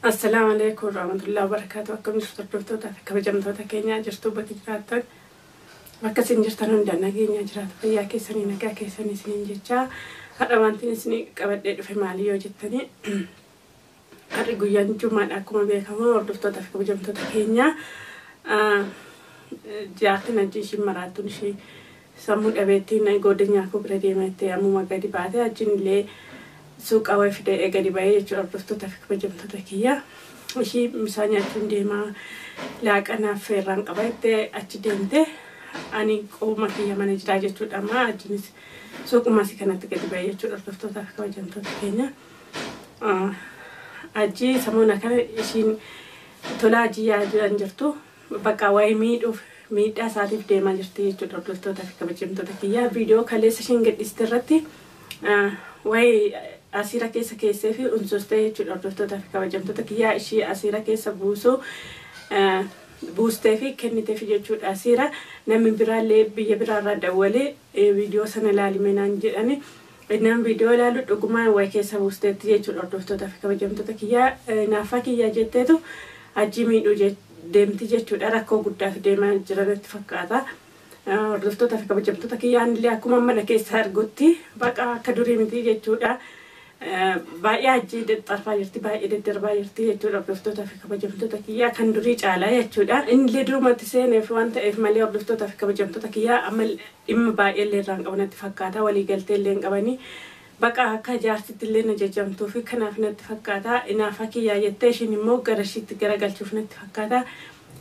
Assalaamu alaikum warahmatullahi wabarakatuh. Akkam jirtu hordoftoota fi kabajamtoota keenya jirtu bakki jiraattan bakka isin jirtan hunda nageenya jiraatu fayyaa keessanii nagaa keessanii isiniin jechaa har'a wanti isin qabadhee dhufe maali yoo jettanii har'i guyyaan jumaadha akkuma beekamu hordoftoota fi kabajamtoota keenya jaartiin hajji ishiin maraattuun ishii sammuu dhabeettiin godinyaa koo bira deemattee ammuma gadi baate achiin illee suuqa wayii fidee gadi ba'ee jechuudha hordoftoota fi kabajamtoota kiyya. Ishii misaa nyaachuun deemaa laaqanaaf feerraan qaba jettee achi deemte ani qobuma kiyya mana jiraa jechuudha amma achinis suuquma asii kanatti gadi ba'ee jechuudha hordoftoota fi kabajamtoota keenya. Achi samoona kana ishiin tolaa hajii yaadaan jirtu bakka wayii miidhuuf miidhaa isaatiif deemaa jirti jechuudha hordoftoota fi kabajamtoota kiyya. Viidiyoo kaleessa ishiin gadhiiste irratti wayii asiira keessa keessee fi unsoostee jechuudha hordoftoota fi kabajamtoota kiyyaa ishii asiira keessa buusuu buustee fi kenniteef jechuudha asiira namni biraallee biyya biraarraa dawwalee viidiyoo sana ilaalime naan jedhani innaan viidiyoo ilaalu dhugumaan wayii keessa buusteetti jechuudha hordoftoota fi kabajamtoota kiyyaa naaffaa kiyyaa jetteetu hajji miidhuu deemti jechuudha rakkoo guddaaf deemaa jiranitti fakkaata. Hordoftoota fi kabajamtoota kiyyaan illee akkuma mana keessa argutti baqa akka durii miti jechuudha. Baay'ee hajji xarfaa jirti baay'ee daddarbaa jirti jechuudha hordoftoota fi kabajamtoota kiyyaa kan durii caalaa jechuudha. Inni illee durumatti seeneef waan ta'eef malee hordoftoota fi kabajamtoota kiyyaa amma dhimma baay'ee illee irraan qabanatti fakkaata waliigaltee illee hin qabanii. Baqa akka jaartitti illee na jajjamtuu fi kanaaf natti fakkaata. Inaafa kiyyaa jettee ishiin immoo gara ishiitti garagalchuuf natti fakkaata.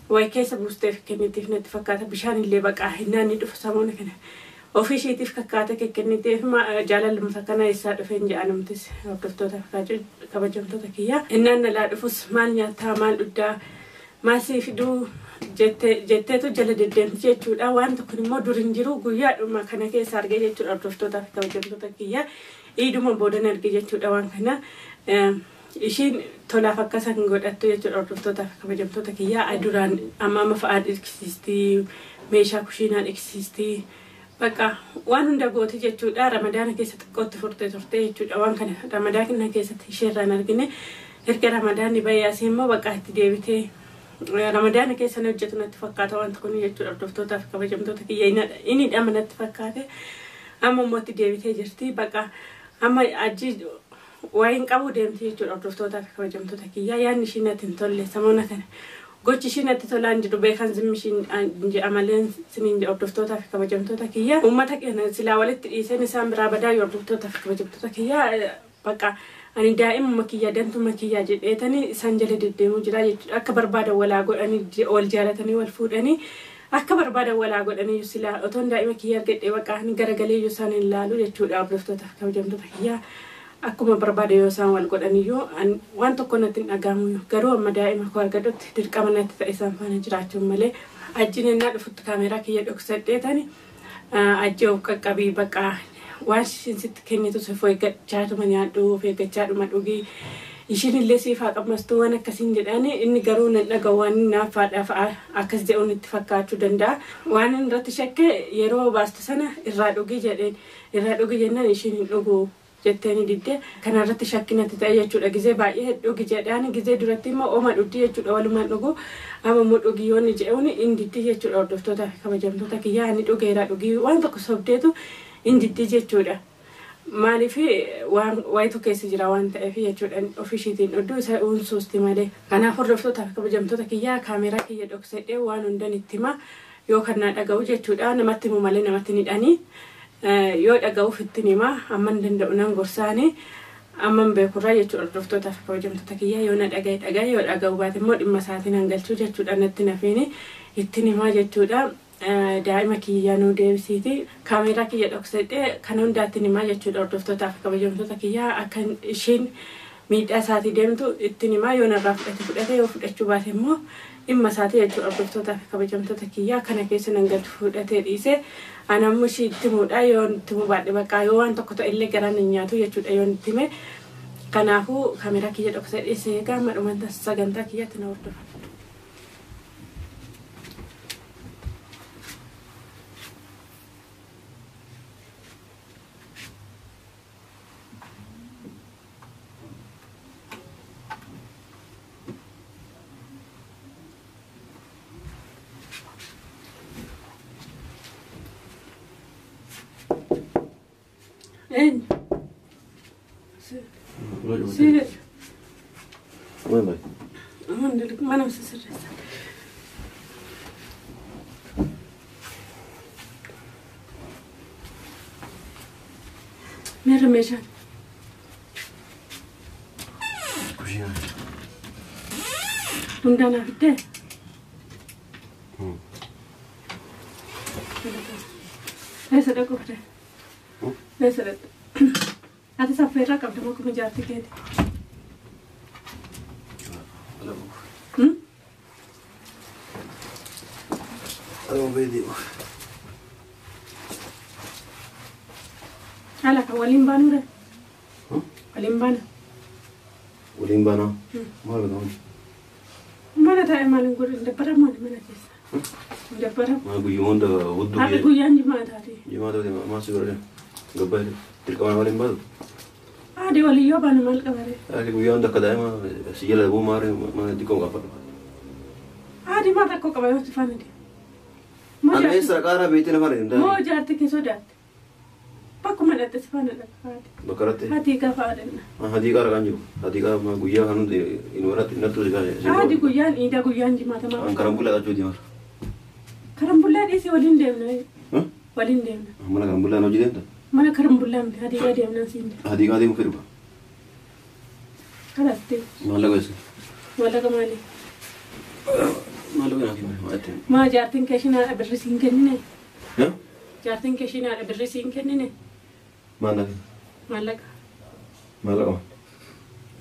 Wayi keessa buusteef kenniteef natti fakkaata. Bishaan illee baqaa hinnaan ni dhufu samoona kana. Ofii isheetiif kakkaata kenniteef jaalalumsa kana eessaa dhufeen jedhanumtis hordoftoota kabajamtoota kiyyaa. Innaan nalaa dhufus maal nyaataa maal dhugdaa maal sii fiduu jetteetu jala deddeemti jechuudha. Waan tokko immoo dur hin jiru guyyaadhuma kana keessa argee jechuudha hordoftoota fi kabajamtoota kiyyaa. Iiduma boodan arge jechuudha waan kana. Ishiin tolaaf akkasan godhattu jechuudha hordoftoota fi kabajamtoota kiyyaa. Duraan amma amma fa'aa dhiqsiistii meeshaa kushiinaa dhiqsiistii bakka waan hunda gooti jechuudha. Ramadaana keessa xiqqootti furtee turte jechuudha. Waan kana ramadaana keessatti isheerraan argine erga ramadaanni bayyaasee immoo bakka itti deebitee ramadaana keessa na hojjetu natti fakkaata wanta kun jechuudha hordoftoota fi kabajamtoota kiyya. Inni dhama natti fakkaate amma immoo itti deebitee jirti bakka amma achi waa'ee hin qabu deemti jechuudha hordoftoota fi kabajamtoota kiyya. Yaadni ishii natti hin tolle samoona kana gochi ishii natti tolaan jiru beekan zimmi ishiin amaleen siniin hordoftoota fi kabajamtoota kiyya. Uummata keenya silaa walitti dhiiseen isaan biraa badaa hordoftoota fi kabajamtoota kiyya bakka ani daa'imuma kiyya dantuma kiyya jedheetanii isaan jala deddeemuu jira jechuudha. Akka barbaadan walaa godhanii wal jaalatanii wal fuudhanii akka barbaadan walaa godhanii silaa otoon daa'ima kiyya argadhee bakka ani garagalee iyyuu isaan hin laalu jechuudha hordoftoota fi kabajamtoota kiyya. Akkuma barbaade yoo isaan wal godhaniyyuu waan tokko natti hin dhaga'amu garuu amma daa'ima koo argadhutti dirqama natti ta'e isaan faana jiraachuun malee ajjiin innaa dhufutti kaameeraa kiyya dhoksadheetani ajji of qaqqabii bakka waan ishiin sitti kennitu si of eeggachaadhuma nyaadhu of eeggachaadhuma dhugii ishiin illee siif haa qabmastuu waan akkasiin jedhani inni garuu nan dhaga'u waan naaffaadhaaf akkas jedhuun itti fakkaachuu danda'a. Waan inni irratti shakke yeroo baastu sana irraa dhugii jedheen irraa dhugii jennaan ishiin hin dhugu jetteeni didde kanarratti shakkinatti ta'e jechuudha. Gizee baay'ee dhugi jedhaan gizee duratti immoo ooma dhugdi jechuudha walumaan dhugu amma immoo dhugi yoonni jedhuun hin diddi jechuudha hordoftoota fi kabajamtoota kiyyaa ani dhugeera dhugii waan tokko sobdeetu hin diddi jechuudha. Maaliif waan wayitu keessa jira waan ta'eef jechuudha ofishiitiin dhugdu isa unsuusti malee. Kanaaf hordoftoota fi kabajamtoota kiyyaa kaameeraa kiyya dhoksadhee waan hundan itti hima yoo kan naa dhaga'u jechuudha namatti himu malee namatti hin hidhanii. Yoo dhaga'uuf ittiin hima amma hin danda'u nan gorsaani amma hin beekurraa jechuudha hordoftoota fi kabajamtoota kiyyaa yoo na dhaga'e dhaga'e yoo dhaga'u baate immoo dhimma isaatiin hangalchuu jechuudha natti nafiini ittiin himaa jechuudha. Daa'ima kiyyaa nuu deebisiiti kaameeraa kiyya dhoksadhee kan hundaatti himaa jechuudha hordoftoota fi kabajamtoota kiyyaa akka ishiin miidhaa isaatii deemtu ittiin himaa yoo narraa fudhate fudhate yoo fudhachuu baate immoo dhimma isaatii jechuudha hordoftoota fi kabajamtoota kiyyaa kana keessa nan galchu fudhatee dhiise ani ammoo ishii itti himuudha yoo itti himuu baadhe bakka yoo waan tokko ta'e illee garaan hin nyaatu jechuudha yoo itti hime. Kanaafuu kaameeraa kiyya dhoksadhee seegaa amma dhumanta sagantaa kiyyaatti na hordofa. Eenyu? Si. Maal? Mana sirreessa. Meerra meeshaan? Kushiinaa. Hundaa naa fiddee? Eessa dhaqu fide? Eessa dhaqu? Ati saffeerraa qabda moo kuma jaartii keeti? Haala kan waliin baanuure? Waliin baana. Waliin baanaa? Maal godhamu? Mana taa'e maal hin godhu? Hin dabbaramu ani mana keessa. Hin dabbaramu. Maal guyyuma hunda hudduu Har'i guyyaan jimaa taate. Jimaa taate maal si godhani? Gabbaa dirqama waliin baatu? Haadhi waliin yoo baanu maal qabaree? Haadhi guyyaa hunda akka daa'ima si jala bu'u maal maal xiqqoo qabaadhu. Haadhi maal rakkoo qaba yoo si faana deema? Ana eessa qaaraa beektee lafa deemtaa? Moo jaartii kee sodaatte? Bakkuma dhatte si faana dhaqa haadhi. Bakka irratti? Haadhi gaafa haadhanna. Haadhi qaara kan jiru. Haadhi qaara guyyaa kan hundi inni irratti nattu si kaase. Haadhi guyyaan iida guyyaan jimaatamaa. An karambullaa dhachuu deema. Karambullaa dhiisee waliin deemna. Waliin deemna. Mana karambullaa hojii deemta? Mana karambullaa miti hadiiqaa deemnaa siin deema. Hadiiqaa deemu fedhu. Kalaas deemu. Maallaqa eessa? Maallaqa maali? Maallaqa naa kenna maa ittiin. Maa jaartiin kee ishiin birri siin kennine? Jaartiin kee ishiin birri siin kennine? Maal naa kenna? Maallaqa. Maallaqa maal?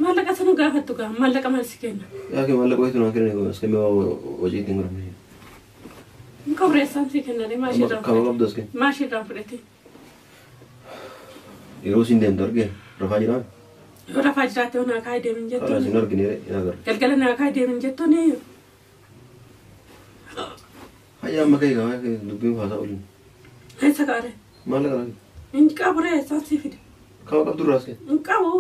Maallaqa sana gaafattu gaa maallaqa maal si kenna? Yaa kee maallaqa wayitu naa kennine as kennee hojii ittiin godhamne. Kobreessaan si kennane maa isheerraan Kama qabdu as kenna. Maa isheerraan fudhate? Yeroo siin deemtu argee rafaa jiraa? Yoo rafaa jiraatte naa kaa'ee deemin jettuun. Karaa siin argine hin agarre. Galgala naa kaa'ee deemin jettuun. Hayya amma ka'e gaa dubbiin haasaa oolin. Eessa kaare? Maallaqa naa kenna. Hin qabu ree isaan si fide. Kama qabdu irraa as kenna. Hin qabu.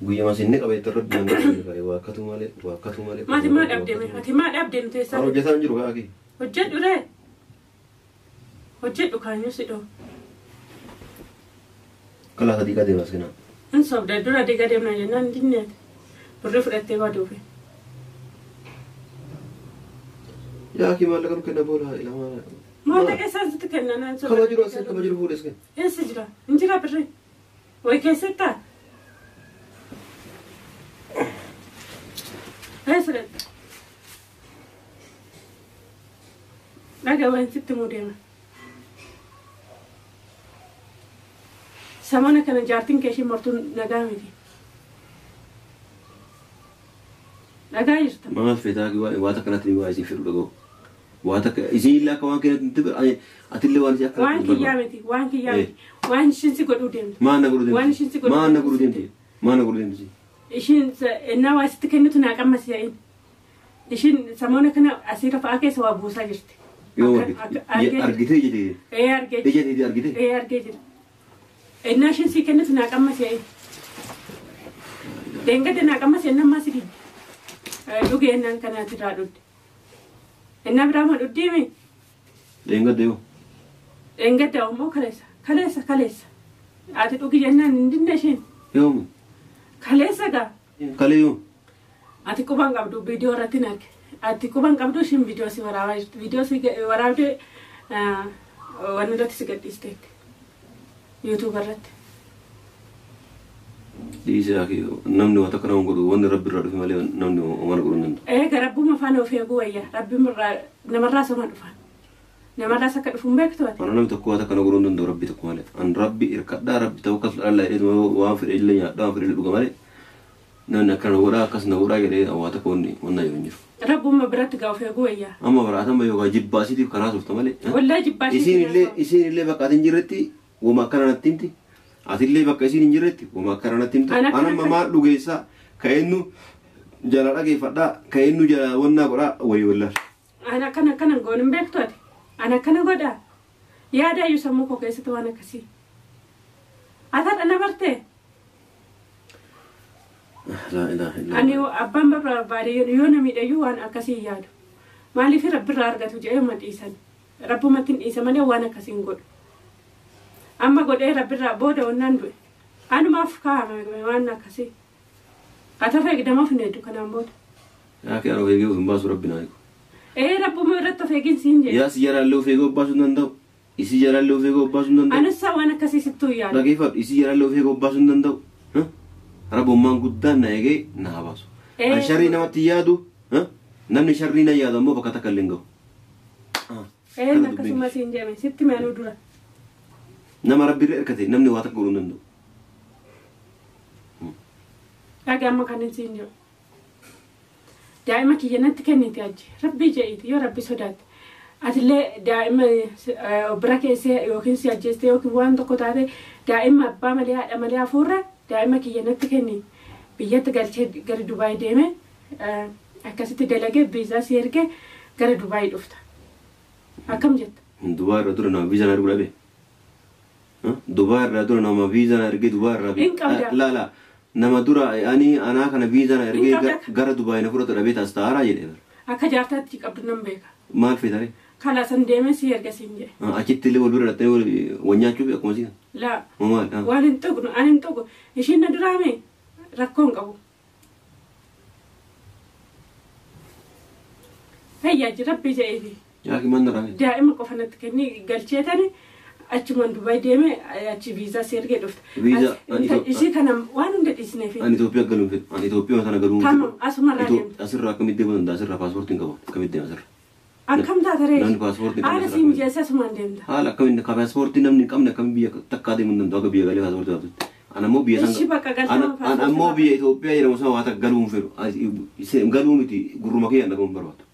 Guyyaa masinni qabeetti irratti daangaa waa akkatu malee waa akkatu malee. Maati maa dhabdee ati maa dhabdee nuti eessa? Kan hojjetaa hin jiru kaa kee. Hojjedhu ree. Hojjedhu kaanyuu si dhoo. Kalaa sadii deemas as kenna. Hin sobda dura diigaa deemnaa jennaan hin dinneeti. Birrii fudhattee baduufe. Yaa kee maallaqa nu kenna boola ilamaa. Maallaqa isaan sitti kennan. Kama jiru as kama jiru fuudhe as kenna. Eessa jira? Hin jira birrii. Wayi keessattaa? Eessa dhaqxa? Dhagaa waan sitti muu deema. Samana kana jaartiin kee ishee mortuun nagaa miti. Nagaa jirta. Maal feetaa waan akkanatti waa isin fedhu dhaga'u. Waan takka isin illee akka waan kennatti atillee waan isin akka. Waan kiyyaa miti waan kiyyaa miti waan ishiin si godhuu deemtu. Maal na godhuu deemti? Waan ishiin si godhuu Maal na godhuu deemti? Maal na godhuu deemti? Ishiin ennaa waa sitti kennitu naa qammasi yaa'in. Ishiin samoona kana asii rafaa keessa waa buusaa jirti. Yoo argitee jirti. Ee argee jira. Ija argitee? Ee argee jira. Ennaa ishiin si kennitu naa qammasi yaa'in. Deengade naa qammasi ennaa ammaa si didde. Dhugee ennaan kanaati irraa dhugde. Ennaa biraa maa dhugdeemi? Deengade yoo? Deengade ammoo kaleessa kaleessa kaleessa. Ati dhugi jennaan hin dinne ishiin. Yoomu? Kaleessa gaa. Kalee yoo? Ati qubaan qabdu viidiyoo irratti hin arge. Ati qubaan qabdu ishiin viidiyoo si waraabaa jirti. Viidiyoo si waraabdee wanni irratti si gadhiisteetti. Yuutuuba irratti. Dhiisee akii namni waan takka nama godhu wanni rabbi irraa dhufe malee namni waan godhu hin danda'u. Eega rabbuma faana of eeguu wayya. Rabbi namarraa soma dhufa. Namarraas akka dhufu hin beektu ati. Ana namni tokko waan takka na godhuu hin danda'u rabbi tokko malee. An rabbi hirkadhaa rabbi tawakkal ala jedhee waan fedhe illee nyaadhaa waan fedhe illee dhuga malee namni akkana godhaa akkas na godhaa jedhee waan takka wanni wanna jiru hin jiru. Rabbuma biratti gaa of eeguu wayya. Amma baraatama yookaan jibbaa isiitiif karaa suufta malee. Wallaahi jibbaa isiitiif. Isiin illee bakka ati hin jirretti wama akkana natti himti. Atillee bakka isiin hin jirretti wama akkana natti himti. Ana Anamma maal dhugeessaa ka eenyu jala dhageeffadhaa ka eenyu jala wannaa godhaa wayii wallaal. Ana akkana akkana goon hin beektu ati. Ana akkana godhaa. Yaada iyyuu sammuu koo keessatti waan akkasii. Ati har'a na bartee? Laa ilaaha illallah. Ani abbaan barbaade yoo na miidhe iyyuu waan akkasii hin yaadu. Maaliif rabbirraa argatu jedhee ma dhiisan. Rabbumatti hin dhiisa malee waan akkasii hin godhu. Amma godhee rabbirraa booda wannaan du'e. Anumaaf kaa'ame waan akkasii. Ati of eegdamaaf hin hedduu kanaan booda. Yaa kee of eegee of hin baasu rabbi naa eegu. Ee rabbuma irratti of eegin siin jedhe. Yaa si jalaallee of eegee of baasuu hin danda'u. Isii jalaallee of eegee of baasuu hin danda'u. Anusaa waan akkasii sittuu yaadu. Dhageeffadhu isii jalaallee of eegee of baasuu hin danda'u. Rabbummaan guddaan na eegee na haa baasu. An sharrii namatti yaadu namni sharrii na yaadu ammoo bakka takka illee hin gahu. Ee akkasuma siin jedhame sitti meeluu dura. Nama rabbi irra hirkate namni waa takka godhuu hin danda'u. Dhagee amma kan siin jedhu. Daa'ima kiyya natti kennite achi rabbii jedhiiti yoo rabbi sodaatte. Atillee daa'ima bira keessee yookiin si ajjeeste yookiin waan tokko taate daa'ima abbaa malee haadha malee hafuurra daa'ima kiyya natti kenni biyyatti galchee gara Dubaay deeme akkasitti dalagee viizaa si ergee gara Dubaay dhufta. Akkam jetta? Dubaay irraa dura nama viizaa na ergu dhabe. Dubaay irraa dura nama viizaa na ergee Dubaay irraa. Hin qabda. Laa laa nama dura ani anaa kana viizaa na ergee gara Dubaay na fudhatu dhabee taas ta'aaraa jedhee. Akka jaartaatti qabdu nan beeka. Maal feetare? Kalaa san deemee si erga siin jedhe. Achitti illee wal bira dhattanii wal nyaachuuf akkuma siin. Laa. Maal? Waan hin tuqnu ani hin tuqu ishiin na duraame rakkoo hin qabu. Fayyaa jira rabbii jedheefi. Yaa kimaan daraame. Daa'ima qofa natti kenni galcheetani achumaan Dubaay deeme achi viizaa si ergee dhufta. Viizaa. Ishii kana waan hunda dhiisneefi. Ani Itoophiyaa galuun fedhu. Ani Itoophiyaa sana galuun fedhu. Tamam asumarraa deemta. Asirraa akkamitti deemuu danda'a? Asirraa paaspoortii hin qabu. Akkamitti deema asirraa? Akkam taate ree? Namni paaspoortii qabu. Haala siin mijeessa asumaan deemta. Haala akkamiin ka paaspoortii namni hin qabne akkamiin biyya takkaa deemuu hin danda'u akka biyya galee paaspoortii baatutti. Ani ammoo biyya san. Ani ammoo biyya Itoophiyaa jedhamu sana waa takka galuu hin fedhu. Galuu miti gurruma kiyya dhagahuun barbaadu.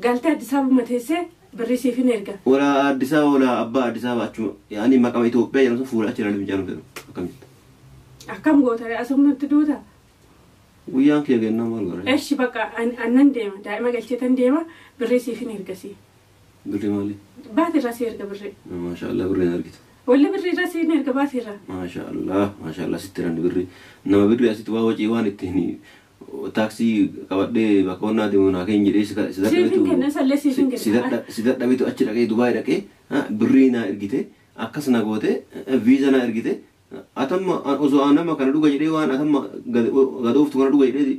Galtee Addis Ababa teessee birrii siif hin erga. Wala Addis Ababa wala abbaa Addis Ababa achuma yaani maqama Itoophiyaa jedhamu sana fuula achi ilaaluuf hin fedhu akkamitti. Akkam goota asumatti duuta. Guyyaan kiyya kennaa maal godha? Eshi bakka annan deema daa'ima galcheetan deema birrii siif hin ergasii. Birrii maali? Baatirraa si erga birrii. Maashaallah birrii hin argita. Walli birrii irra si hin erga baatirraa. Maashaallah maashaallah sitti ranni birrii nama birrii asitti waa wacii waan ittiin taaksii qabadhee bakka onnaa deemu naa keenya jedhee si dadhabeetu achi dhaqee Dubaay dhaqee birrii naa ergite akkas na goote viizaa naa ergite. Atamma osoo nama kana dhuga jedhee waan atamma gadooftu kana dhuga jedhee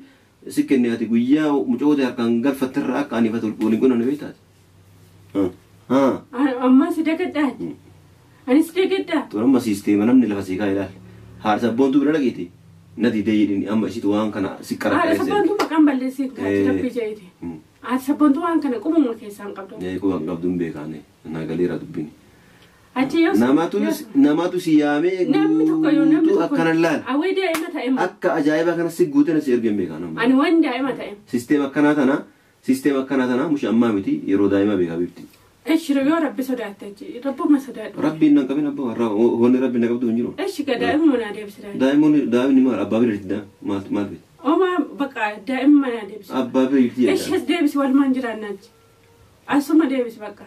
si kenne ati guyyaa mucoota harkaan galfatterraa akka anifatu waliin qunnamne beektaati. Amma si dagaddaa? Ani si dagaddaa? Tun amma siisteema namni lafa sii kaa'e ilaali. Haadha sabboontuu bira dhageeti. Na didee jedhini amma isitu waan kana si qarqareesse. Haadha sabboontuu maqaan balleessee kaati rabbii jedheeti. Haadha sabboontuu waan kana qubuma keessaa hin qabdu. Quba hin qabdu hin beekaane. Naa galeera dubbiin. Namatu si yaamee guutuu akkana laal. Awwee daa'ima ta'e. Akka ajaa'iba kana si guutee na si ergee hin beekaa nama. Ani waan daa'ima ta'e. Sisteema akkanaa tana musha ammaa miti yeroo daa'ima beekaa bifti. Eshi yoo rabbi sodaatte rabbuma sodaadhu. Rabbiin nan qabin abbaa wanni rabbiin na qabdu hin jiru. Eshi ga daa'ima manaa deebisi daa'ima. Daa'imni maal abbaa bira jirti daa'ima maal beekti. Oma bakka daa'ima manaa deebisi. Abbaa bira jirti. Eshi as deebisi walumaan jiraannaa asuma deebisi bakka.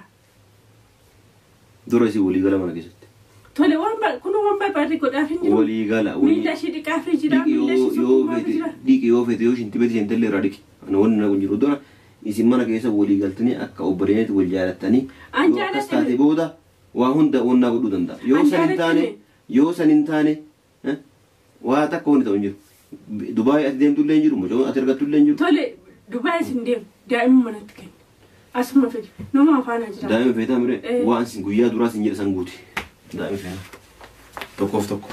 Dura isii walii gala mana keessatti. Tole kun waan barbaade godhaaf hin jiru. Walii gala. Miila ishee dhiqaafii jira. Miila ishee sukkumaafii jira. Dhiqi yoo feete yoo ishiin tibeeti isheen tallee irraa dhiqi. Ani wanni na kun jiru dura isin mana keessa walii galtanii akka obboleetti wal jaalattanii. An Akkas taate booda waa hunda onnaa godhuu danda'a. Yoo san hin taane waa takka wanni ta'u hin jiru. Dubaay ati deemtu illee hin jiru mucaan ati argattu illee hin jiru. Tole Dubaay isin deemu daa'ima manatti kenni. Asuma fedi nama afaan jira. Daa'ima feetaa mire waan sin guyyaa duraa sin jedhe san guuti. Daa'ima feetaa. Tokkoof tokko.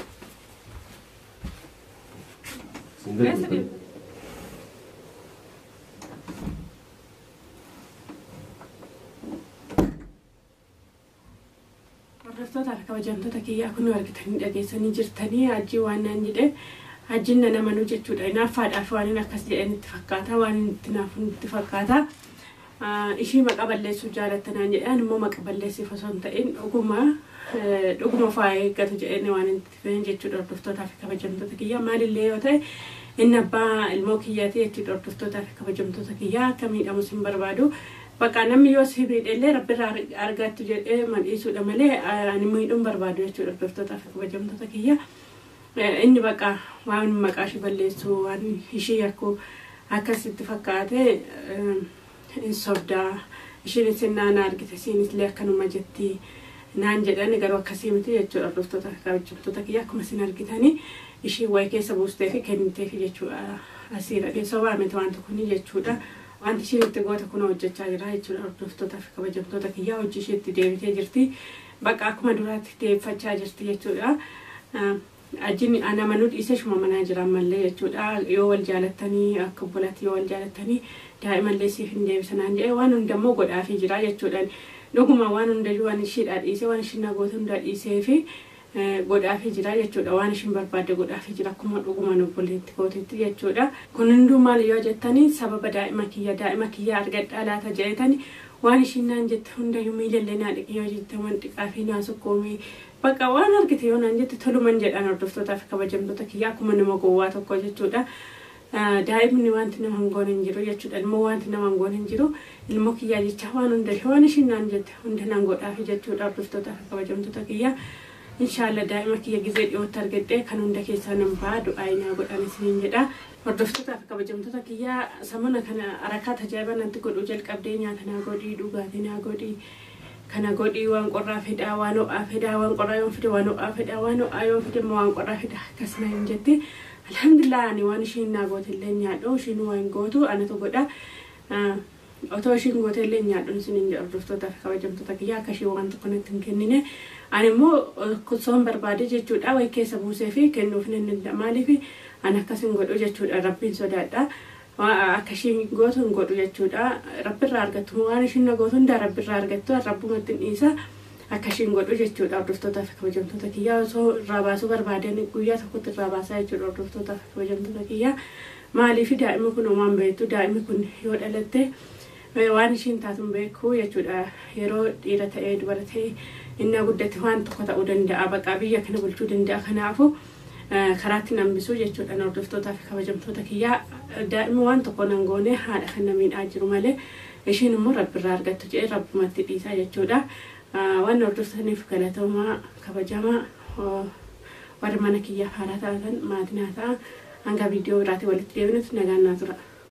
Hordoftoota fi kabajamtoota kiyyaa kun argitanii dhageessanii jirtanii hajji waan naan jedhe hajjiin na namanuu jechuudha. Inaaffaadhaaf waan inni akkas jedhan itti fakkaata waan inni itti naafu itti fakkaata. Ishii maqa balleessuu jaalattanaan jedhan immoo maqa balleessiif osoo hin ta'in dhuguma faaya eeggatu jedhanii waan itti fe'an jechuudha. Hordoftootaa fi kabajamtoota kiyyaa maalillee yoo ta'e inni abbaa ilmoo kiyyaati jechuudha. Hordoftootaa fi kabajamtoota kiyyaa akka miidhamus hin barbaadu. Bakka namni yoo si miidhellee rabbirraa argattu jedhee mandhiisuudha malee ani miidhuun barbaadu jechuudha. Hordoftootaa fi kabajamtoota kiyyaa inni bakka waan maqaa ishee balleessu waan ishee yakku akkasitti fakkaate. Sobdaa Ishiinis naana argite isiinis illee akkanuma jetti naan jedhan garuu akkasii miti jechuudha. Hordoftoota kabajamtoota kiyya, akkuma isin argitanii ishiin wayii keessa buustee fi kenniteef jechuudha. Asiira sobaa miti wanti kuni jechuudha. Wanti ishiin itti goote kun hojjechaa jira jechuudha. Hordoftoota fi kabajamtoota kiyya, hojii isheetti deebitee jirti. Bakka akkuma duraatti deebifachaa jirti jechuudha. Ajjin ana manuu dhiisee shuma manaa jira ammallee jechuudha. Yoo wal jaalattanii, akka obbolaatti yoo wal jaalattanii, daa'imallee siif hin deebisanaan jedhee waan hundammoo godhaafii jira jechuudha. Dhuguma waan hundayyuu waan ishiidhaa dhiisee, waan ishiin nagoota hundaa dhiisee fi godhaafii jira jechuudha. Waan ishiin barbaadde godhaafii jira akkuma dhugumaan obboleetti gootetti jechuudha. Kun hunduu maal yoo jettanii, sababa daa'ima kiyya argadhaa laata jedhetani waan ishiin naan jette hundayyuu miilallee naa dhiqi yoo jette waan dhiqaa fi naa sukkuumii, bakka waan argite yoo naan jette toluman jedhan. Hordoftootaa fi kabajamtoota kiyya, akkuma nama gowwaa tokko jechuudha. Daa'imni wanti nama hin goone hin jiru jechuudha. Ilmoo wanti nama hin goone hin jiru. Ilmoo kiyyaa jecha waan hunda waan ishiin naan jette hunda naan godhaafi jechuudha. Hordoftootaa fi kabajamtoota kiyya. Inshaalla daa'ima kiyya gizee dhiyootti argadhee kan hunda keessaa nan ba'a, du'aa naa godhan isiniin jedha. Hordoftootaa fi kabajamtoota kiyya, samuna kana harakaa tajaajiba natti godhuu jalqabdee, nyaata naa godhii, dhugaatii naa godhii, kana godhii, waan qorraa fedhaa, waan ho'aa fedhaa, waan qorraa yoo fide waan ho'aa fedhaa, waan ho'aa yoo fide immoo waan qorraa fedhaa akkasuma hin jetti. Alhamdulillah, ani waan ishiin naa goote illee nyaadhu, ishiin waan gootu anatu godha. Otoo ishiin goote illee nyaadhu isiniin jedha. Hordoftootaa fi kabajamtoota kiyya, akka ishiin waan tokko natti hin kennine ani immoo soon barbaade jechuudha wayi keessa buusee fi kennuuf nan danda'a. Maaliif ani akkas hin godhu jechuudha? Rabbiin sodaadha. Akka ishiin gootu hin godhu jechuudha. Rabbirraa argattu, waan ishiin na gootu hundaa rabbirraa argattu, rabbumatti hin dhiisa akka ishiin godhu jechuudha. Hordoftootaa fi kabajamtoota kiyyaa, osoo irraa baasuu barbaadan guyyaa tokkotti irraa baasaa jechuudha. Hordoftootaa fi kabajamtoota kiyyaa, maaliif daa'imni kun homaan beektu, daa'imni kun yoo dhalatte waan ishiin taatu hin beeku jechuudha. Yeroo dhiira ta'ee dubara ta'ee inni guddate waan tokko ta'uu danda'a, baqa biyya kana bulchuu danda'a. Kanaafu karaatti hambisuu jechuudha. Hordoftootaa fi kabajamtoota kiyyaa, daa'imni waan tokko nan goone, haadha kan miidhaa jiru malee, ishiin immoo rabbirraa argattu jedhee rabbumatti dhiisaa jechuudha. Waan hordoftaniif galatoomaa, kabajamaa. Warri mana kiyyaaf haaraa taatan maatii naa ta'a. Hanga viidiyoo biraatii walitti deebinutti nagaan naa tura.